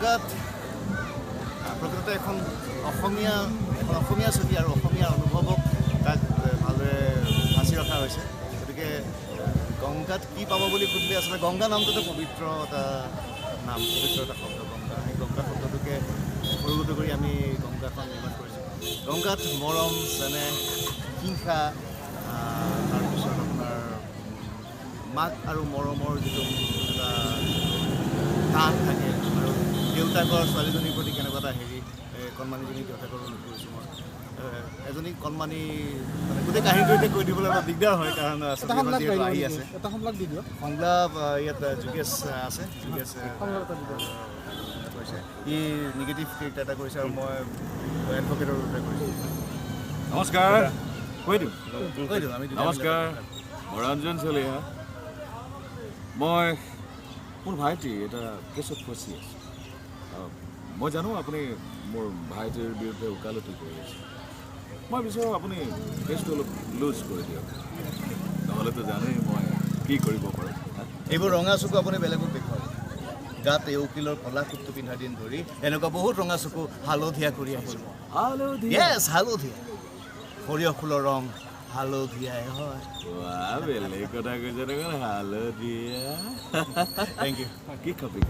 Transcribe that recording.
গংগাত প্ৰকৃততে এখন অসমীয়া ছবি আৰু অসমীয়া অনুভৱক তাক ভালদৰে সাঁচি ৰখা হৈছে। গতিকে গংগাত কি পাব বুলি সুধিলে আচলতে গংগা নামটোতো পবিত্ৰ এটা নাম, পবিত্ৰ এটা শব্দ গংগা। সেই গংগা শব্দটোকে সৰুগত কৰি আমি গংগাখন নিৰ্মাণ কৰিছোঁ। গংগাত মৰম, চেনেহ, হিংসা, তাৰপিছত আপোনাৰ মাক আৰু মৰমৰ যিটো এটা টান থাকে আৰু দেউতাকৰ ছোৱালীজনীৰ প্ৰতি কেনেকুৱা এটা হেৰি, কণমানিজনী দেউতাকৰ ৰোল কৰিছোঁ মই। এজনী কণমানি, মানে গোটেই কাহিনীটো এতিয়া কৈ দিবলৈ অলপ দিগদাৰ হয়, কাৰণ এটা ছবিখন সংলাপ যিহেতু গাই আহি দিব আছে। নেকি? এটা সংলাপ দি দিয়ক। সংলাপ ইয়াত যোগেশ আছে, যোগেশ সংলাপ এটা দি দিয়ক। কৰিছে। ই নিগেটিভ কেৰেক্টাৰ এটা কৰিছে আৰু মই এডভকেটৰ ৰূপে কৰিছোঁ। নমস্কাৰ, কৈ দিওঁ। কৈ দিওঁ আমি দুটাই। নমস্কাৰ, মই ৰঞ্জন চলিহা। মই মোৰ ভাইটি এটা কেছত ফচি আছে। মই জানো আপুনি মোৰ ভাইটিৰ বিৰুদ্ধে ওকালতি কৰি আছে। মই বিচাৰোঁ আপুনি কেছটো অলপ লুজ কৰি দিয়ক, নহ'লেতো জানেই মই কি কৰিব পাৰোঁ। এইবোৰ ৰঙা চকু আপুনি বেলেগক দেখুৱাব। গাত এই উকিলৰ কলা কোটটো পিন্ধাৰ দিন ধৰি এনেকুৱা বহুত ৰঙা চকু হালধীয়া কৰি আহিছোঁ মই। হালধীয়া? য়েছ, হালধীয়া। সৰিয়হ ফুলৰ ৰং হালধীয়াই হয়। বাহ, বেলেগ কথা কৈছে দেখোন, হালধীয়া। Thank U. কি খাবি?